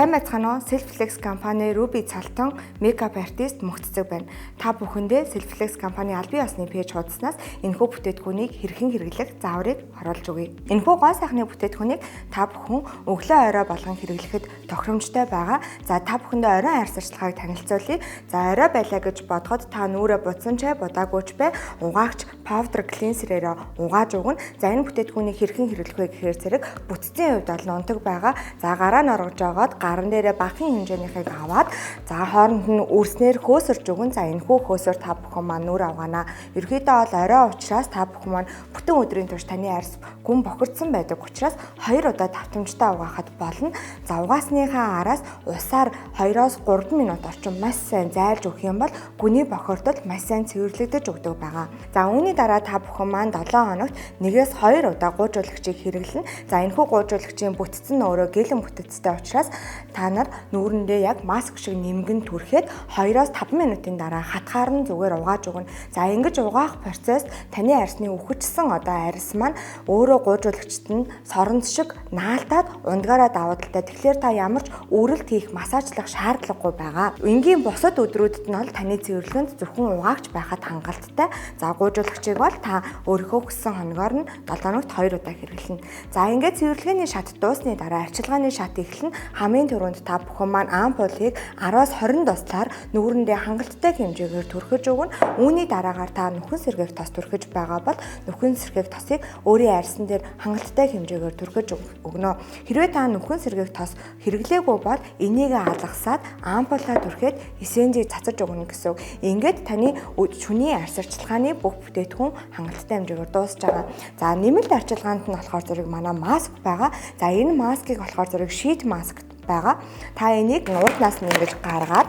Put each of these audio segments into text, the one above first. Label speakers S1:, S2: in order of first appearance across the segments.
S1: Сайн байцгаана уу? Selflex компани Ruby Цолтон makeup artist Мөнхцэцэг байна. Та бүхэндээ Selflex компани албан ёсны page хуудаснаас энэхүү бүтээгдэхүүнийг хэрхэн хэрэглэх зааврыг оруулж өгье. Энэхүү гоо сайхны бүтээгдэхүүнийг та бүхэн өглөө орой болгон хэрэглэхэд тохиромжтой байгаа. За та бүхэндээ оройн арьс арчилгааг танилцуулъя. За орой байлаа гэж бодоход та нүүрээ будсан ч будаагүй ч бай угаагч powder cleanser-ээр угааж өгнө. За энэ бүтээгдэхүүнийг хэрхэн хэрэглэх вэ гэхээр зэрэг бүтцийн хувьд бол нунтаг байгаа. За гараа нь оргож жогоод гаран дээрээ багахан хэмжээнийхийг аваад за хооронд нь үрснээр хөөсөрж өгөн. За энэхүү хөөсөр та бүхэн маань нүр авгаана. Ерөнхийдөө бол орой учраас та бүхэн маань бүтэн өдрийн турш таны арьс гүн бохирдсон байдаг учраас 2 удаа давтамжтай угаахад болно. За угаасныхаа араас усаар 2-оос 3 минут орчим маш сайн зайлж өгөх юм бол гүний бохирдол маш сайн цэвэрлэгдэж өгдөг байгаа. За үүний дараа та бүхэн маань 7 хоногт 1-2 удаа гуйжуулагчийг хэрэглэнэ. За энэхүү гуйжуулагчийн бүтц нь өөрөө гелэн бүтцтэй учраас та нар нүүрэндээ яг маск шиг нэмгэн түрхэд 2-5 минутын дараа хатгаар нь зүгээр угааж өгнө. За ингэж угаах процесс таны арьсны үхэгдсэн одоо арьс маань өөрөө гуйжуулагчид нь соронц шиг наалтаад ундгаараа давуу талтай. Тэгэхээр та ямар ч өрөлт хийх, массажлах шаардлагагүй байгаа. Энгийн бусад өдрүүдэд нь бол таны цэвэрлэгэнд зөвхөн угаагч байхад хангалттай. За гуйжуулагчийг бол та өөрийнхөө хүссэн хоногоор нь 7 хоногт 2 удаа хэрэглэнэ. За ингээд цэвэрлэгээний шат дуусны дараа арчилгааны шат эхэлнэ. Хамгийн түрүүнд та бүхэн маань ампулыг 10-20 дуслаар нүүрэндээ хангалттай хэмжээгээр түрхэж өгнө. Үүний дараагаар та нүхэн сэргээх тос түрхэж байгаа бол нүхэн сэргээх тосыг өөрийн арьсан дээр хангалттай хэмжээгээр түрхэж өгнө. Хэрвээ та нүхэн сэргээх тос хэрэглээгүй бол энийг алгасаад ампулаа түрхэд эсензийг цацаж өгнө гэсэн үг. Ингээд таны шүний арьс арчилгааны бүх бүтээгдэхүүн хангалттай хэмжээгээр дуусж байгаа. За нэмэлт арчилгаанд нь болохоор зэрэг манай маск байгаа. За энэ маскыг болохоор зэрэг sheet mask байгаа. Та энийг ууднаас нь ингэж гаргаад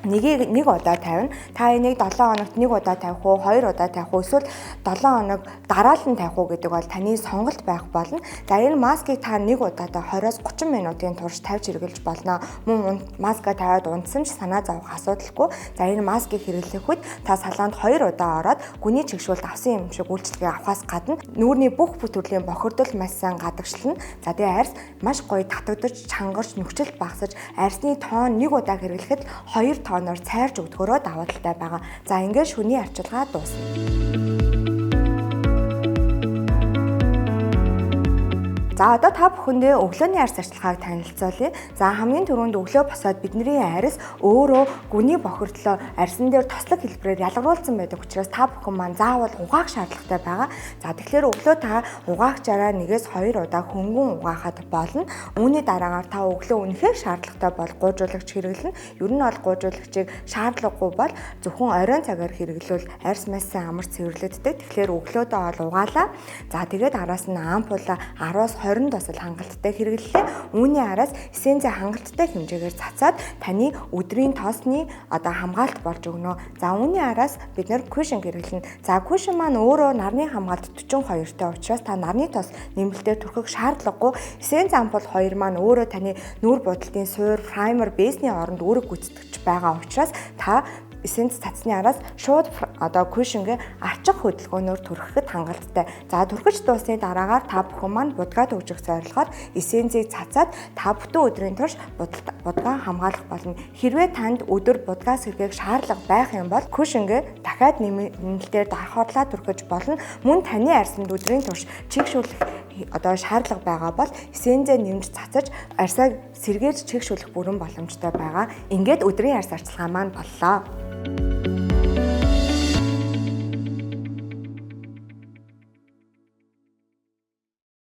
S1: нэгийг нэг удаа тавина. Та энийг 7 хоногт нэг удаа тавих уу, 2 удаа тавих уу, эсвэл 7 хоног дараалан тавих уу гэдэг бол таны сонголт байх болно. За энэ маскыг та нэг удаадаа 20-30 минутын турш тавьж хэрэглэж болно. Мөн маска тавиад унтсан ч санаа зовох асуудалгүй. За энэ маскыг хэрэглэх үед та салонд 2 удаа ороод гүний чигшүүлэлт авсан юм шиг үйлчилгээ авахаас гадна нүүрний бүх төрлийн бохирдол маш сайн гадагшлана. За тэгээ арьс маш гоё татагдаж, чангарч, нүхжилт багасаж, арьсны тоон нэг удаа хэрэглэхэд 2 тооноор цайрч өгдгөөрөө давуу талтай байгаа. За ингээд шүний арчилгаа дуусна. За одоо та бүхэндээ өглөөний арьс арчилгааг танилцуулъя. За хамгийн түрүүнд өглөө босоод бидний арьс өөрөө гүний бохирдлоо арьсан дээр тослог хэлбэрээр ялгаруулсан байдаг учраас та бүхэн маань заавал угаах шаардлагатай байгаа. За тэгэхээр өглөө та угаагчаараа 1-2 удаа хөнгөн угаахад болно. Үүний дараагаар та өглөө үнэхээр шаардлагатай бол гуйжуулагч хэрэглэнэ. Ер нь бол гуйжуулагчийг шаардлагагүй бол зөвхөн оройн цагаар хэрэглэвэл арьс маш сайн амар цэвэрлэгддэг. Тэгэхээр өглөөдөө бол угаалаа. За тэгээд араас нь ампула 10-20 дусал хангалттай хэрэглэлээ. Үүний араас эсензээ хангалттай хэмжээгээр цацаад таны өдрийн тоосны одоо хамгаалалт болж өгнө. За үүний араас бид нар cushion хэрэглэнэ. За cushion маань өөрөө нарны хамгаалалт 42-тай учраас та нарны тос нэмэлтээр түрхэх шаардлагагүй. Essence ампул 2 маань өөрөө таны нүүр будалтын суур, primer, base-ний оронд үүрэг гүйцэтгэж байгаа учраас та эсенц цацсны араас шууд одоо cushion-гээ арчих хөдөлгөөнөөр түрхэхэд хангалттай. За түрхэж дуусны дараагаар та бүхэн маань будгаа төгжих зорилгоор эсензийг цацаад та бүтэн өдрийн турш будгаа хамгаалах болно. Хэрвээ танд өдөр будгаа сэргээх шаардлага байх юм бол cushion-гээ дахиад нэмэлтээр дархуурлаа түрхэж болно. Мөн таны арьсанд өдрийн турш чигшүүлэх одоо шаардлага байгаа бол эсензээ нэмж цацаж арьсаа сэргээж чигшүүлэх бүрэн боломжтой байгаа. Ингээд өдрийн арьс арчилгаа маань боллоо.